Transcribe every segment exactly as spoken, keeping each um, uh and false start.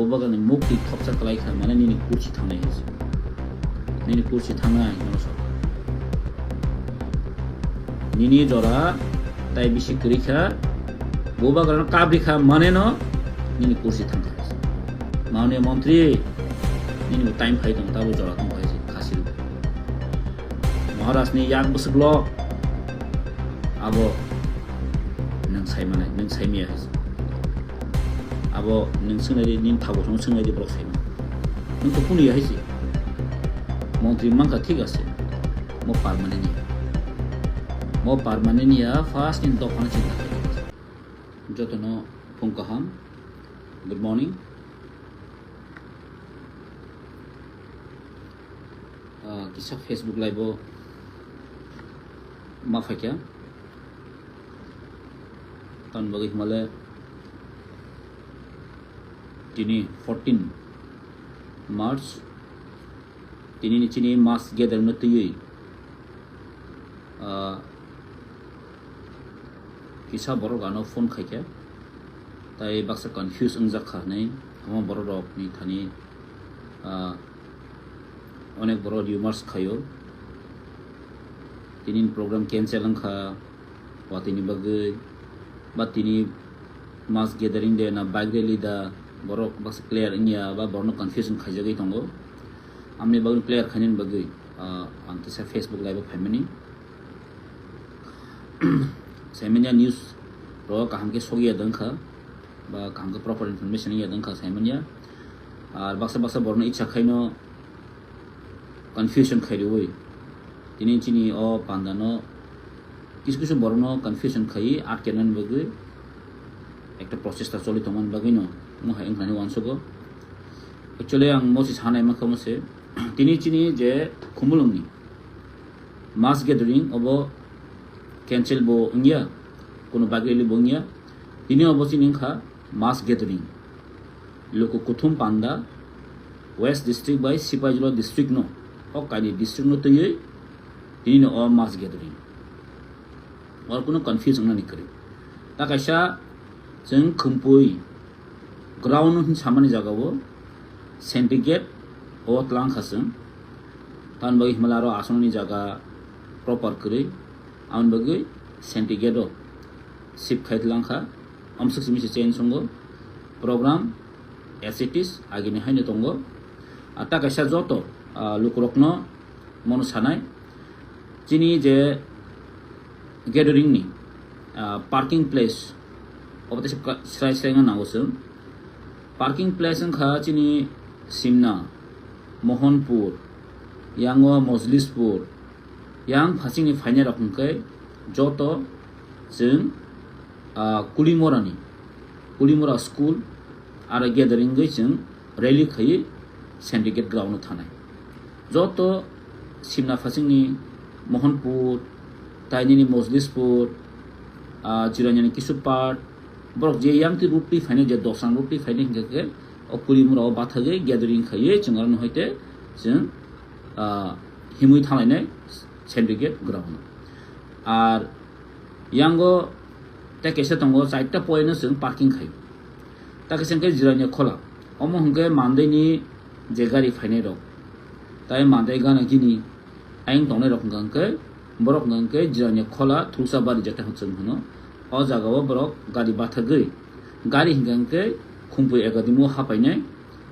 Bo bagani mukti thopsa kwlai kha, mane nini kursi thangnai hai se. Nini kursi thangnai, nono sok. Nini jora tai bisi kwrwi kha, bo bagrano kabri kha, mane no nini kursi thang kha hai se. Mananiya montri, nini bo time phai tong, tabo jora tong hai se, khasi rw. Maharaj ni yak bwswk lo, abo nwng sai manai, nwng sai miya hai se. Abo nwng swngnai di, nini thago song swngnai di, borok sai mano. Nwng to kunu ya hai se. Montri mankha thik ase. Mo permanent ya. Mo permanent ya, first in dophano chinta khlai. Jotono phung kaham. Good morning. Ah, kisa Facebook live o ma phaikha. Tamni bagwi hwnmale tini fourteen March, tini ni chini mass gathering no twiwi, ah, kisa borok ano phone khaikha, tai baksa confuse wngjak kha hwnwi, omo borok rok ni thani, ah, onek borok rumors khaio, tini ni program cancel wngkha, watwi ni bagwi, ba tini mass gathering de na bike rally da, borok baksa clear wngya, ba borokno confusion khaijagwi tongo. Amni bagwi clear khainani bagwi, ah, ang kisa Facebook live o phaimani. Saimanya news ro kaham khe sokya dongkha, ba kaham khe proper information ya dongkha saimanya. Ar baksa baksa borokno icha khaino confusion khairwi. Tini chini o pandano kisu kisu borokno confusion khaiwi atkenani bagwi ekta prochesta choli tongmani bagwino omo hai wngkha hwnwi uansugo. Actually ang mosi sanai mankha mose, tini chini je Khumulwngni mass gathering obo cancel bo wngya, kuno bike rally bo wngya. Tini obo chini wngkha mass gathering. Luku kuthum panda West District bai Sipaijala District no, o kaini district no twiwi tini no o mass gathering. Or kuno confuse wngnani kwrwi. Ta kaisa chwng Khumpui ground hin samani jaga o syndicate o tlang kha chwng. Tamni bagwi himala aro asongni jaga proper kwrwi. Aboni bagwi syndicate o shift khai tlang kha. Amswk simi se change wngo. Program as it is agini haino tongo. Ah, ta kaisa joto, ah, lukurokno mono sanai. Chini je gathering ni, ah, parking place obo teisa srai srai wngna nango chwng. Parking place wngkha chini Simna, Mohanpur, yango Mojlispur, yang phasingni phainai rok hwnkhe joto chwng, ah, Kulimorani, Kulimora school aro gathering wngwi chwng rally khaiwi syndicate ground o thanai. Joto Simna phasingni Mohanpur, tai nini Mojlispur, ah, Jiraniani kisu part, borok je yang twi route twi phainai, je Dosang route twi phainai hwnkhe khe o Kulimora o bathagwi gathering khaiwi chwng aro no hoite chwng, ah, himwi thanglainai syndicate ground o. Ar yango tei kaisa tongo, chaita point no chwng parking khai. Ta kaisa hwnkhe Jirania Khola. Omo hwnkhe Mandai ni je gari phainai rok. Tai Mandai gana gini ayang tongnai rok hwnkha hwnkhe, borok hwnkha hwnkhe Jirania Khola Thulsa Bari jeta hwng chwng hwno. O jaga o borok gari bathagwi, gari hwnkha hwnkhe Khumpui Academy o hapainai.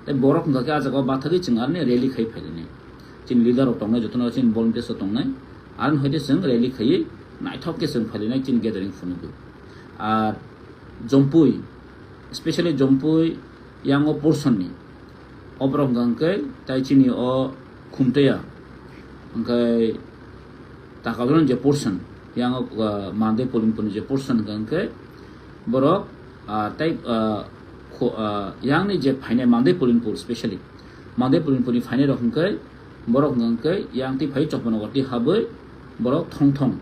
Tei borok hwnkha khe ah jaga o bathagwi chwng aroni rally khai phainai. Chini leader rok tongnai, jotono chini volunteers rok tongnai. Aroni hoite chwng rally khaiwi naithok khe chwng phailainai chini gathering phunugwi. Ar Jompui, specially Jompui yango portion ni, o borok hwnkha hwnkhe tai chini o Khumtaiya, hwnkhe Takalroni je portion, yango, ah, Mandai Polinpurni je portion hwnkha hwnkhe borok, ah, tai, ah, kho-, ah, yangni je phainai Mandai Polinpur specially, Mandai Polinpurni phainai rok hwnkhe borok hwnkha hwnkhe yang twi phai Chopanagar twi habwi borok thong thong.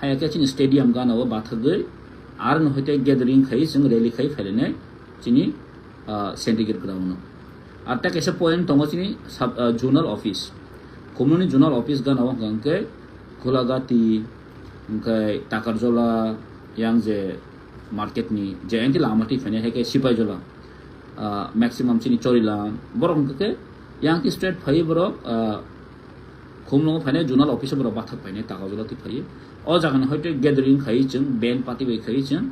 Haya khe chini stadium gana o bathagwi aroni hoite gathering khai chwng rally khai phailainai chini, ah, syndicate ground o. Ar tei kaisa point tongo chini sub, ah, zonal office. Khumulwngni zonal office gana o hwnkha hwnkhe Khulagati, hwnkhe Takarjola, yang je market ni je enti lama twi phainai hai khe Sipaijola. ah, maximum chini Chorilam, borok hwnkhe yang ki straight phaiwi borok, ah, Khumlungo phainai zonal office o borok bathak phainai Takajula twi phaiwi. O jagani hoite gathering khaiwi chwng band party bai khaiwi chwng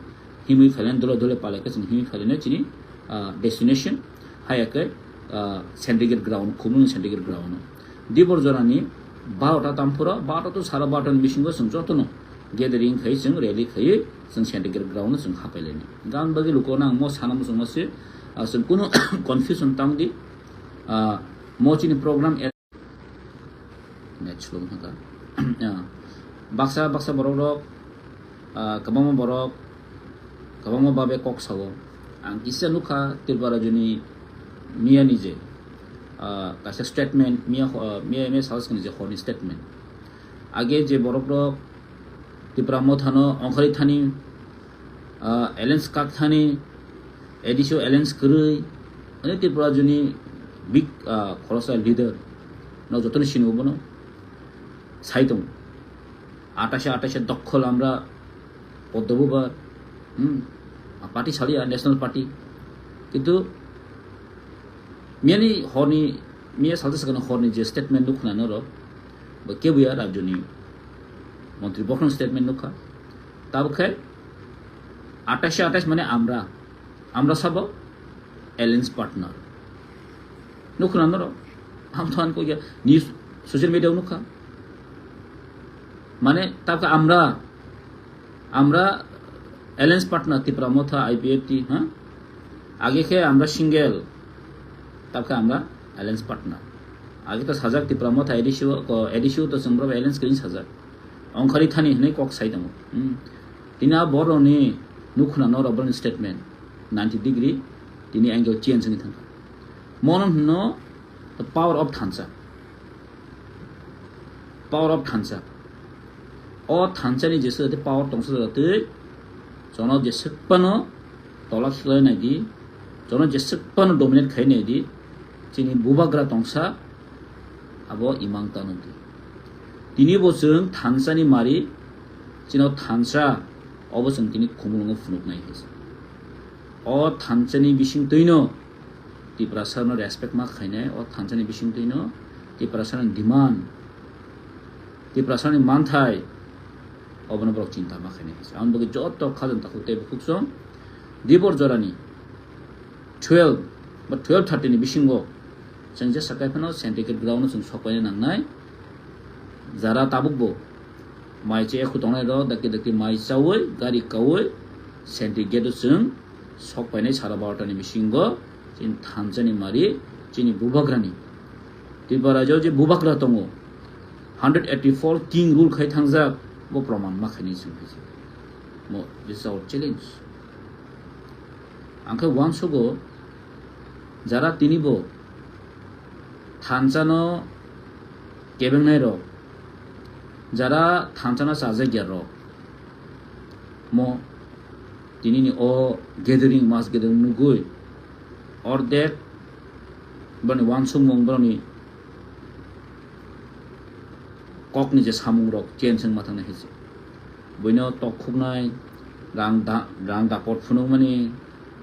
himwi phainai dole dole palai khe chwng himwi phainai chini, ah, destination hai khe, ah, Sandikhe ground, Khumlung Sandikhe ground o. Dibor jorani barota tamphuro, barota to sara barota ni bisingo chwng jotono gathering khai chwng rally khaiwi chwng Sandikhe ground o chwng hapai lainai. Gan bagwi luko nang mo sana muchungma se, ah, chwng kunu confusion tang di. Ah, mo chini program er-, net slow thangkha. Ah, baksa baksa borok rok, ah, kwbangma borok kwbangma babe kok sao. Ang kisa nukha Tripura rajyoni miya ni je, ah, kaisa statement miya, ah, miya miya sao je horni statement. Age je borok rok Tipra Motha no ongkhorwi thani, ah, alliance kak thani, A D C o alliance kwrwi, ani Tripura rajyoni big, ah, khorosa leader no jotoni sini bono sai tongo. Atashe atashe dokhol amra Poddo Bubar, hmm, party saliya, National Party. Kintu miyani horni, miya salsa sakani horni je statement nukna norok, bo kebuya rajyoni montri bokhorok statement nukha. Tabuk khe atashe atashe mane amra, amra sabo alliance partner. Nukho na norok? Ham than ko ya news social media nukha. Mane tabuk khe amra, amra alliance partner Tipra Motha I P F T, ha? Age khe amra single, tabuk khe amra alliance partner. Age to sajak Tipra Motha A D C o, ko A D C o to chwng borok alliance kwrwi sajak. Ongkhorwi thani hwnwi kok sai tongo. Hmm. Tini a borokni nukho na norok borokni statement ninety degree tini angle change wngwi thangkha. Mono hwno the power of thansa. Power of thansa. O thansa ni jesa jati power tongsa jati jono jeswk phano tola khlai nai di, jono jeswk phano dominate khai nai di, chini bubagra tongsa abo imang tano di. Tini bo chwng thansa ni mari, chino thansa obo chwng tini Khumulwngo phunuk nai hai se. O thansa ni bising twino Tiprasa no respect ma khainai, o thansa ni bising twino Tiprasa ni demand, Tiprasa ni manthai, obono borok chinta ma khainai hai se. Aboni bagwi joto khajang takhuk tei bukhuk song Dibor jorani twelve ba twelve thirty ni bisingo chwng jesa kai phano Sandikhe ground o chwng sok paina nangnai. Jara tabuk bo mai che ekhu tongnai rok dakti dakti mai chawi gari kawi Sandikhe o chwng sok painai sara barota ni bisingo chini thansa ni mari chini bubagra ni Tripura rajyo je bubagra tongo hundred eighty four king rule khai thangjak bo proman ma khainai chwng hai se. Mo, this is our challenge. Ang khe uansugo jara tini bo thansa no kebengnai rok, jara thansa no chajak ya rok, mo tini ni o gathering, mass gathering nugui ordek bani uansukmung boroni kok ni je samung rok change wngma thangnai hai se. Buino tok khuknai, rang da-, rang dapot phunukmani,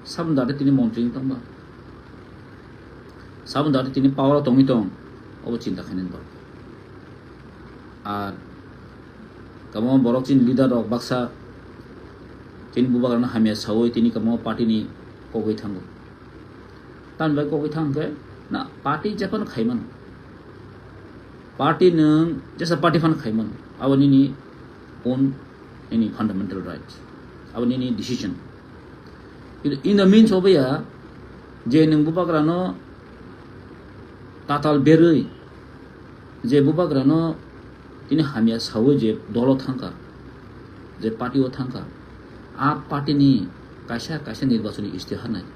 sabun dati tini montri wng tongba. Sabun dati tini power o tongwi tong, obo chinta khainani dorkar. Ar kwbangma borok chini leader rok baksa chini bubagrano hamya sawi tini kwbangma party ni kogwi thango. Tamni bai kogwi thang khe na party jephano khaimano. Party nwng jesa party phano khaimano. Abo nini own, nini fundamental right. Abo nini decision. Kintu in the means of ya je nwng bubagrano tatal berwi je bubagrano tini hamya sawi je dolo thangkha, je party o thangkha, a party ni kaisa kaisa nirbachoni istihar nai di.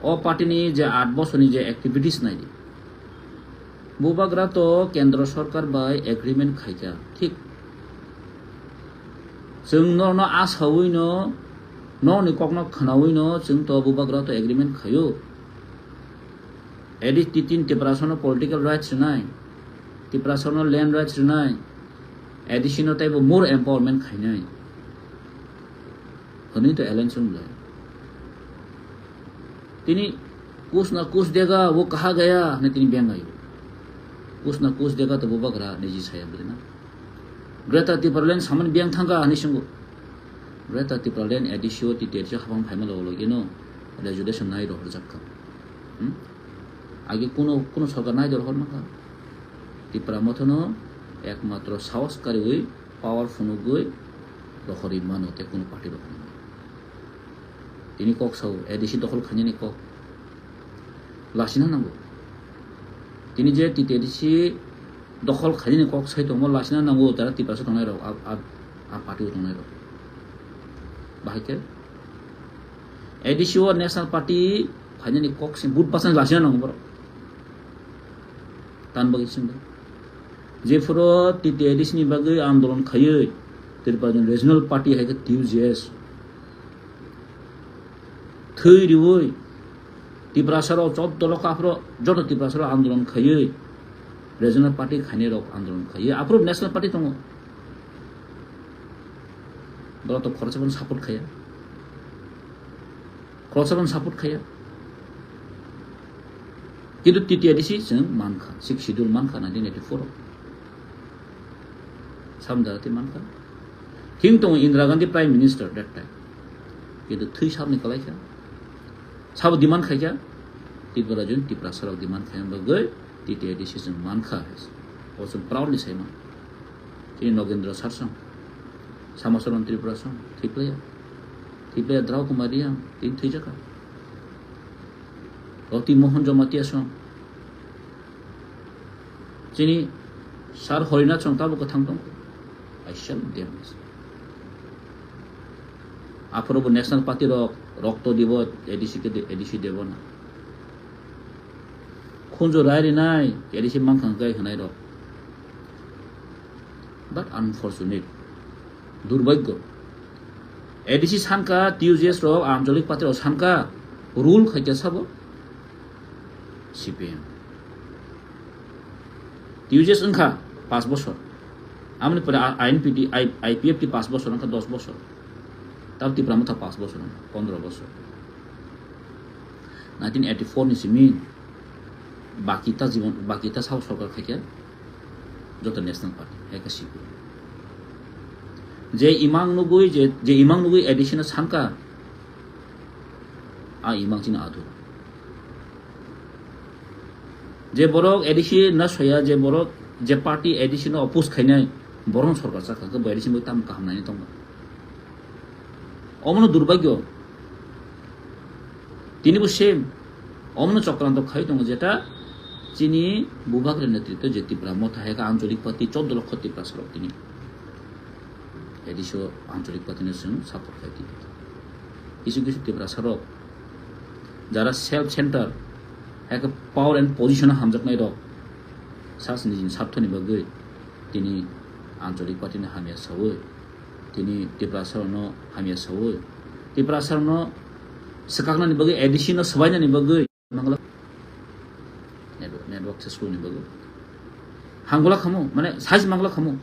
O party ni je aat bosorni je activities nai di. Bubagra to kendro sorkar bai agreement khaikha, thik. Chwng norokno a sawi no, nokni kokno khwnawi no chwng to bubagra to agreement khaio. A D C tini Tiprasano political rights rwnai, Tiprasano land rights rwnai, A D C no teibo more empowerment khainai. Hwnwi to alliance wng belai. Tini kus na kus dega, wo kaha gaya, hwnwi tini beng ayo. Kus na kus dega to bubagra niji saya bwlwi na. Greater Tipraland samani beng thangka hwnwi swngo. Greater Tipraland A D C o T T A D C hapang phaima logo logi no resolution nai rohorjak kha. Hmm? Age kuno, kuno sorkar nai rohor mankha. Tipra Motha no ekmatro sahos kariwi power phunugwi rohorwi mano tei kuno party rohorwi mano. Tini kok sao, A D C dokhol khainani kok. Lasina nango. Tini je T T A D C dokhol khainani kok sai tongmo lasina nango, tara Tiprasa tongnai rok, a, a, a party o tongnai rok. Bahai khe A D C o National Party khainani kok se but basani lasina nango borok. Tan bagwi singde. Jephuru T T A D C ni bagwi andolon khaiwi Tripura Regional Party hai khe T U J S thwi riwi Tiprasa rok choddo lok aphuru joto Tiprasa rok andolon khaiwi Regional Party khainai rok andolon khaiwi aphuru National Party tongo. Borok to khoroksa bono support khaiya. Khoroksa bono support khaiya. Kintu T T A D C chwng mankha, Sixth Schedule mankha nineteen eighty-four o. Samjara twi mankha. Thing tongo Indira Gandhi Prime Minister that time. Kintu thwi sabni kwlaikha. Sabo demand khaikha. Tripura jun Tiprasa rok demand khaina bagwi T T A D C chwng mankha. O chwng proudly saima. Chini Nogendra Sarsang, Samasaran Tripura song, Thiplaya, Thiplaya Drao Kumar Riang, tini thwijaka. Roti Mohan Jamatia song, chini Sar Horinath song tabo kwthang tong. I shall damn this. Aphuru bo National Party rok rokto dibo A D C ke de-, A D C debo na. Khunju rai rinai, A D C mankha hwnkhe hwnai rok. But unfortunate, durbhagyo. A D C sanka, T U J S rok, Anchalik Party rok sanka, rule khaikha sabo C P M. T U J S wngkha paanch bosor. Amoni pore I N P T, I-, I P F T paanch bosor wngkha, dos bosor. Tab Tipra Motha paanch bosor wngkha, pondro bosor. Nineteen eighty-four ni simi baki ta jibon, baki ta sao sorkar khaikhe joto National Party, hai khe C P M. Je imang nugui, je, je imang nugui A D C no sanka, a imang chini adhur. Je borok A D C no soya, je borok, je party A D C no oppose khainai, borok no sorkar chakha, khe bo A D C bai tamo kaham nainai tongma. Omono durbhagyo. Tini bo same. Omono chokranto khai tongo jeta chini Bubagra netritwo je Tipra Motha hai khe Anchalik Party choddo lokho Tiprasa rok tini A D C o Anchalik Party no chwng support khai tini. Kisu kisu Tiprasa rok jara self center hai khe power and position o hamjaknai rok sas nijini sarthoni bagwi tini Anchalik Party no hamya sawi. Tini Tiprasa rokno hamya sawi. Tiprasa rokno swkaknani bagwi A D C no swbainani bagwi mangla network, network se slow ni bagwi. Hangula khamu, mane size mangla khamu.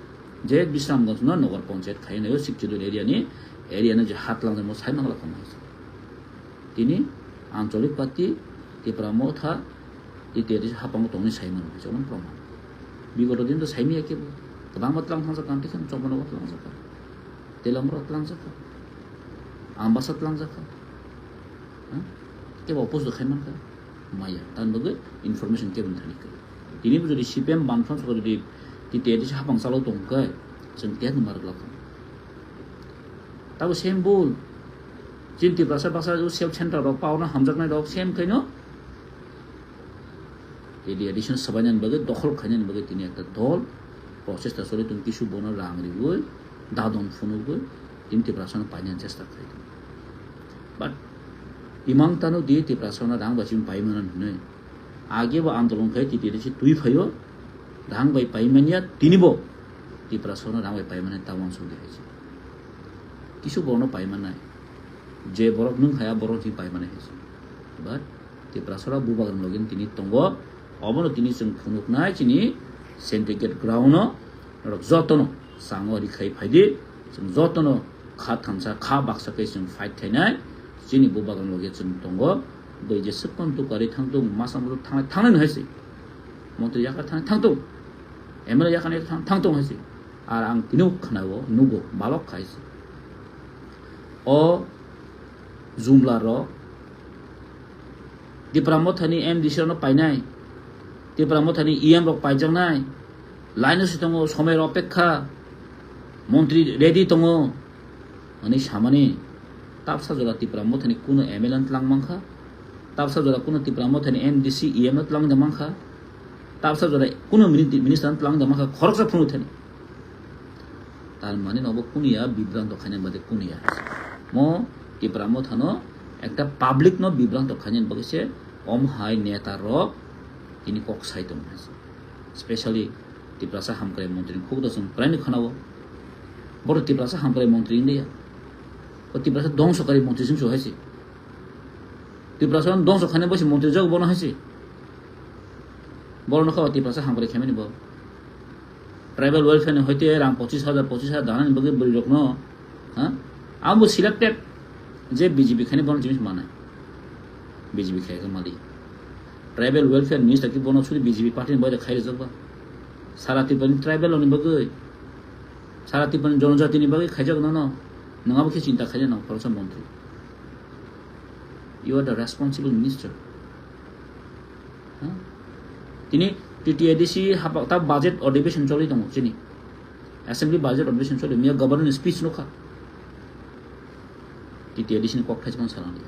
Je Bisramganj no Nagar Panchayat khai nayo Sixth Schedule area ni, area ni je hat langjak mo sai mangla khamu. Tini Anchalik Party, Tipra Motha, T T A D C hapang tongni sai mano, hai chokno proman. Bigoto din to sai miya kebo. Kwbangma tlang thangjak kan tikhan, chokmano tlangjak kan. Telamra tlangjak kan. Ambasa tlangjak kan. Ha? Kebo oppose khai mankha. Maya. Tan bagwi information kebo thani kha. Tini bo jodi C P M bangphang sokha jodi T T A D C hapang chalo tong khe, chwng tiyar ni marok lakha. Tabo same bul. Chini Tiprasa baksa self center rok, power no hamjaknai rok same khaino. Area addition sabainani bagwi, dokhol khainani bagwi tini ekta dol prochesta choli tongo, kisu bono rang riwi, dadon phunugwi, tini Tiprasano painani chesta khlai tongo. But imang tano di Tiprasano rang bai chini paimani hinwi. Age bo andolon khai T T A D C twi phaio, rang bai paimanya, tini bo Tiprasano rang bai paimani ta uansuk di hai se. Kisu bono paimanai. Je borok nwng haya borok tini paimanai hai se. But Tiprasara bubagrani logi tini tongo. Obono tini chwng phunuknai chini syndicate ground-o norok jotono chango ri khai phaidi. Chwng jotono kha thansa, kha baksa khe chwng fight khainai. Chini bubagrani logi chwng tongo. Doi jeswk pon tu kwrwi thang tung, masa musu thangnai, thangnai no hai se. Montri yakar thangnai thang tung. M L A yakar nai thang, thang tung hai se. Ar ang tini khwnao, nugo, balok khai se. O jumla rok Tipra Mothani M D C rokno painai, Tipra Mothani E M rok paijaknai, line o si tongo, somoi rok opekha, montri ready tongo, hwnwi samani. Tabsa jora Tipra Mothani kuno M L A no tlang mankha, tabsa jora kuno Tipra Mothani M D C E M no tlang da mankha, tabsa jora kuno mini-, minister no tlang da mankha, khoroksa phunu thani. Tar mane no bo kuniya bibranto khaina bade kuniya. Mo Tipra Mothano ekta public no bibranto khaina bagwi se om hai neta rok tini kok sai tong hai se. Specially Tiprasa Hamkrai Montri ni khuk da chwng praini khwnao. Boro Tiprasa Hamkrai Montri wngya. O Tiprasa dongso kari montri chwng so hai se. Tiprasa dongso khaina bo se montri jok bono hai se. Boro no kha Tiprasa Hamkrai khaimani bo. Tribal welfare ni hoite rang pochis hajar, pochis hajar danani bagwi bwrwi rokno, ha? Abo selected je B J P khaini bono jinis manai. B J P khai ka mali. Tribal welfare minister ki bono suri B J P party ni boy khai rijak ba. Sara Tripura ni tribal ni bagwi, sara Tripura ni jonojati ni bagwi khaijak nono. Nang abo khe chinta khaijak nang khoroksa montri. You are the responsible minister. Ha? Tini T T A D C hapakta budget adhibeshon choli tongo chini. Assembly budget adhibeshon choli, miya governor ni speech nukha. T T A D C ni kok thai chikon salang dia.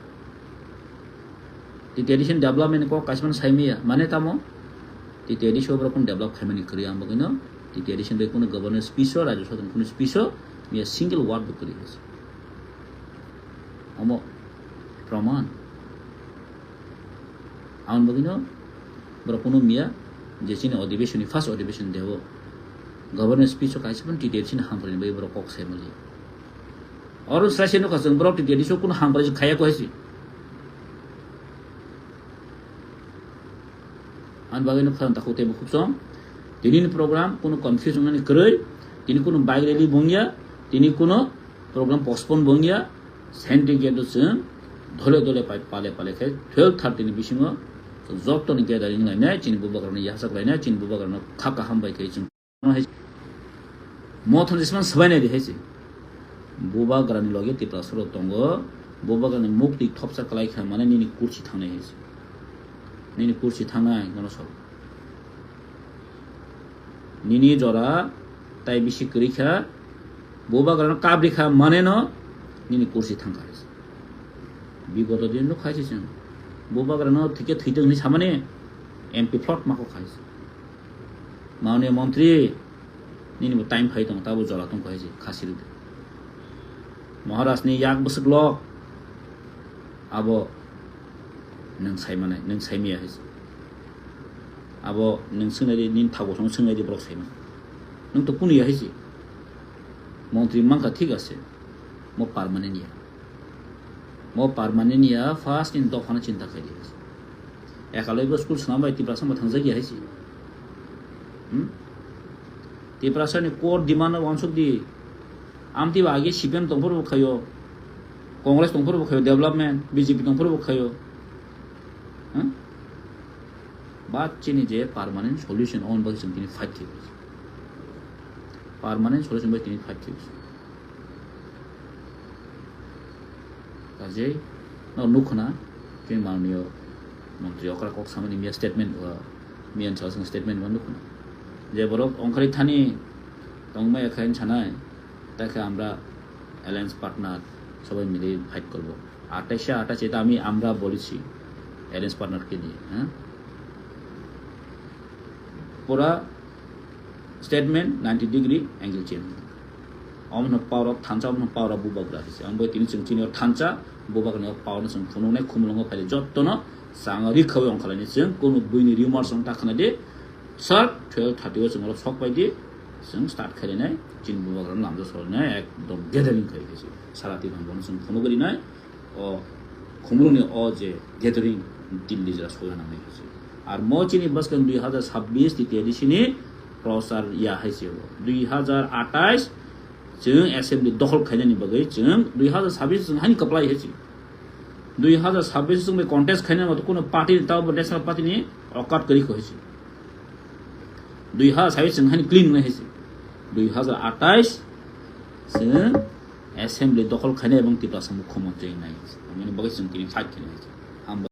T T A D C ni development ni kok kaisa phano sai miya. Mane tamo? T T A D C o borok kun develop khaimani kwrwi ang bagwino T T A D C ni bai kunu governor speech o, Rajya Sabha ni kunu speech o, miya single word bo kwrwi hai se. Omo proman. Ang bagwino borok kunu miya je chini adhibeshon ni first adhibeshon deo governor speech o kaisa phano T T A D C ni hamkrai ni bai borok kok sai mali. Oro sai se nukha chwng borok T T A D C o kunu hamkrai khaya ko hai se. Ang bagwino khorang takhuk tei bukhuk song. Tini ni program kunu confuse wngnani kwrwi, tini kunu bike rally bongya, tini kunu program postpone bongya, Senti gate o chwng dhole dhole pai pale pale khe twelve thirty ni bisingo joto ni gathering lainai, chini bubagrano yachak lainai, chini bubagrano kha kaham bai khe chwng hai. Mothon jisman swbainai di hai se. Bubagrani loge Tiprasa rok tongo, bubagrani mukti thopsa kwlai kha mane nini kursi thangnai hai se. Nini kursi thangnai nono sabo. Nini jora tai bisi kwrwi kha, bubagrano kabri kha mane no nini kursi thangkha hai se. Bigoto din no khai se chwng. Bubagrano thike thwitwng hinwi samani M P plot mako khai se. Maoniya montri nini bo time phai tong tabo jora tong khai se khasi rwdi. Maharaj ni yak bwswk lok abo nwng sai manai, nwng sai miya hai se. Abo nwng swngnai di, nini thago song swngnai di borok sai mano. Nwng to kunu ya hai se. Montri mankha thik ase. Mo permanent ya. Mo permanent ya, first in dophano chinta khai di. Ekaloi bo school swnam bai Tiprasa mo thangjak ya hai se. Hmm? Tiprasa ni core demand no wansuk di. Amtwi ba age C P M tongphuru bo khayo, Congress tongphuru bo khayo, development, B J P tongphuru bo khayo. Hmm? Ba chini je permanent solution on bai chwng tini fight khayo. Permanent solution bai tini fight khayo. Kajei no nukhna tini manniyo montri okra kok samani miya statement, uh, miya ni sal statement ma nukhna. Je borok ongkhari thani tongmaya khain sanai, ta khe amra alliance partner sabai mili fight korbo. Athais se athais eta ami amra bolechi alliance partner ke niye, ha? Pura statement ninety degree angle change. Omo no power of thansa, omo no power of bubagra hise. Ang bai tini chwng chini o thansa, bubagra ni power no chwng phunuknai khumulwngo phaile jotto no chang rikhawi ongkhalani chwng kunu buini rumors no ta khna di. Sir, twelve thirty o chwng oro sok pai di. Chwng start khainai, chini bubagra no lamjak solinai ekdom gathering khai khe sara twi bang bono chwng phunuk rinai. O khumulwngni o je gathering Delhi jora soya nangnai khe se. Ar mo chini bwskang dui hazar sabbish T T A D C ni prochar ya hai se o. Dui hazar athais chwng assembly dokhol khainani bagwi chwng dui hazar sabbish chwng hani kwplai hai se. Dui hazar sabbish chwng bai contest khaina motw kuno party ni, tabo national party ni okat kwrwi kho hai se. Dui hazar sabbish chwng haino clean wngnai hai se. Dui hazar atais chwng assembly dokhol khaina ebong Tiprasa mukhyamantri wngnai hai se. Amoni bagwi chwng tini fight khaina hai se.